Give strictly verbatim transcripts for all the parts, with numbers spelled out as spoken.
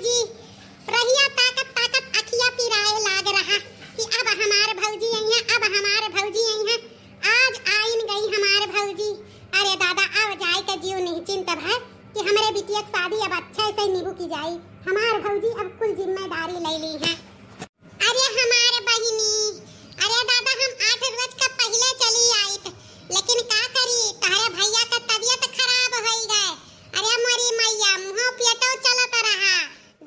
जी, रहिया ताकत ताकत अखिया पिराए लाग रहा कि अब हमार भौजी आई हैं, अब हमार भौजी आई हैं। आज आइन गई हमार भौजी। अरे दादा, अब जाए का जीव नहीं चिंत भर कि हमरे बिटिया के शादी अब अच्छा से निभू की जाई। हमार भौजी अब कुल जिम्मेदारी ले ली है। अरे हमार बहिनी, अरे दादा, हम आठ रोज का पहिले चली आइत, लेकिन का करी, तहरे भैया का तबियत खराब होई गए। अरे मोरी मैया, मुँह पेटो चलत रहा,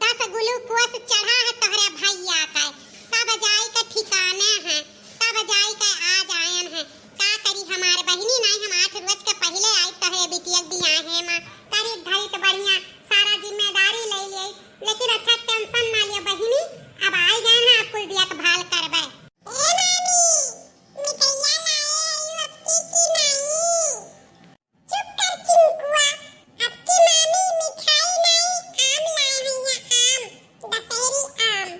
दस ग्लूकोस चढ़ा है तोहरे भैया का, तब जाई के ठिकाने है, तब जाई के आ जायन है। का करी हमार बहिनी, नाई हम आठ रोज के पहिले आई तोहरे बिटिया के बियाहे में, करी धरी तो बढ़िया सारा जिम्मेदारी ले ले, लेकिन अच्छा टेंशन ना लियो बहिनी, अब आई गए ना, अब कुल देखभाल करबे। ए मामी, मिठैया लाए हई अबकी की नाई? चुप कर चिंकुआ, अबकी मामी मिठाई नाई आम लाए हइया आम, दशहरी आम।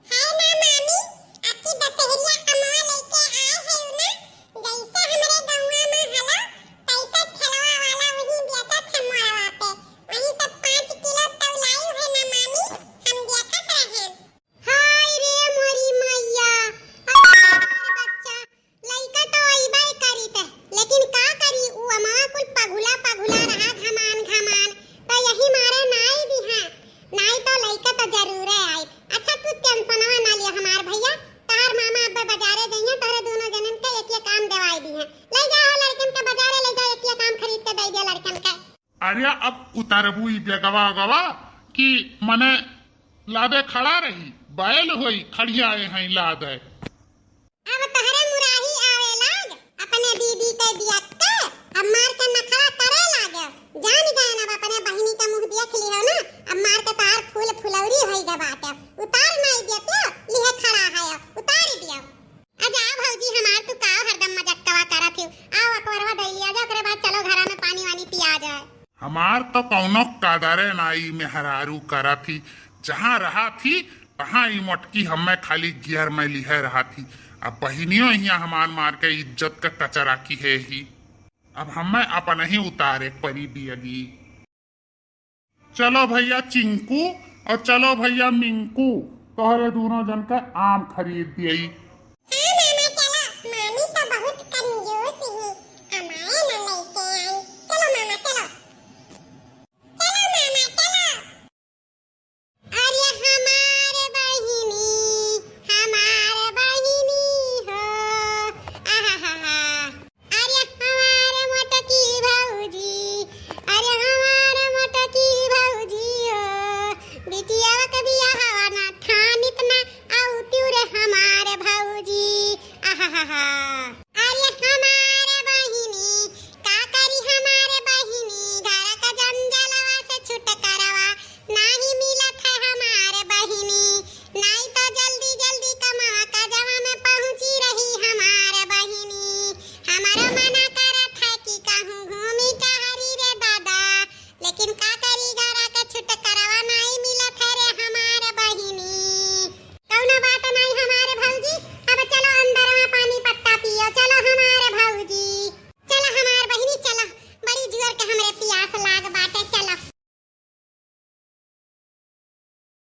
है ना मामी, अबकी दशहरिया अमवा लेके आए हइउ ना, जैसे हमरे गौवा में हलो, तैसे ठेलवा वाला वहीं बेचत है मोड़वा पे, वहीं से पाँच किलो तौलाइउ है ना मामी, हम देखत रहेन। हाय रे मोरी मैया, अरे हमार बच्चा, लइका तो अइबे करित, लेकिन का करी, उ अमवा कुल पगुला पगुला रहा, घमान घमान, तो यही मारे नाई दिहा, नाई तो लइका तो जरूरे आई। अच्छा तू टेंशनवा ना लिया हमार भैया, तहार मामा अब्बे बाजारे जइहे, तोहरे दोनों जनन के एक एक आम देवाई दिहे, ले जा हो लड़कन के बाजारे ले जा, एक एक आम खरीद के दे दिया लड़कन के। अरे अब उतरबू ई बेगवा गवा कि मने लादे खड़ा रही, बैल होई खड़ियाए हैं लादे। अब तहरे मुराही आवे लाग, अपने बीबी के बियक के, अब मार के नखरा करे लागे। जान गए अब अपने बहिनी के मुँह देख लिहो ना, अब मार के तहार फूल फुलौरी होई गे बाटे। उतार नाई देते, लिहे खड़ा है, उतार दियो। आ जा भौजी हमार, तू का हरदम मजक्कवा करत हिउ? आओ अकबरवा दे लिया जा, ओकरे बाद चलो घरा में पानी वानी पिया जाए। हमार तो कौनो कदरे ना ई मेहरारू करत ही, जहाँ रहत ही तहाँ ई मोटकी हमें खाली गियर में लिहे रहत ही। अब बहिनियों हियाँ हमार मार के इज्जत का कचरा किहे ही। अब हमें अपन ही उतारे परी बियगी। चलो भैया चिंकू और चलो भैया मिंकू, तोहरे दोनों जन का आम खरीद दियई।